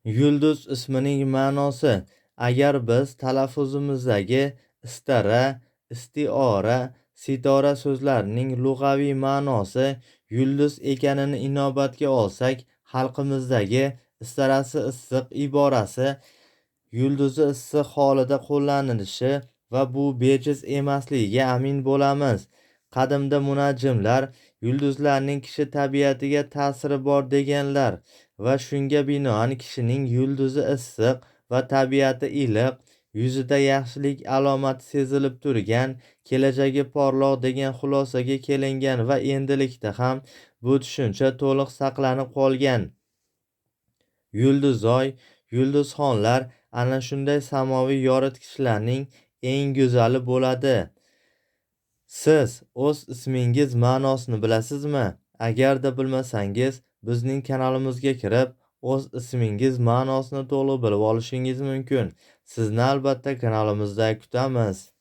Yulduz ismining ma'nosi. Agar biz talaffuzimizdagi istara, istiora, sitora so'zlarining lug'aviy ma'nosi yulduz ekanini inobatga olsak, xalqimizdagi istarasi issiq iborasi yulduzi issiq holida qo'llanilishi va bu bejiz emasligiga amin bo'lamiz. Qadimda munajjimlar yulduzlarning kishi tabiatiga ta'siri bor deganlar va shunga binoan kishining yulduzi issiq va tabiati iliq, yuzida yaxshilik alomati sezilib turgan, kelajagi porloq degan xulosaga kelingan va endilikda ham bu tushuncha to'liq saqlanib qolgan. Yulduzoy, yulduzxonlar ana shunday samoviy yoritgichlarning eng go'zali bo'ladi. Siz o'z ismingiz ma'nosini bilasizmi? Agarda bilmasangiz, bizning kanalimizga kirib, o'z ismingiz ma'nosini to'liq bilib olishingiz mumkin. Sizni albatta kanalimizda kutamiz.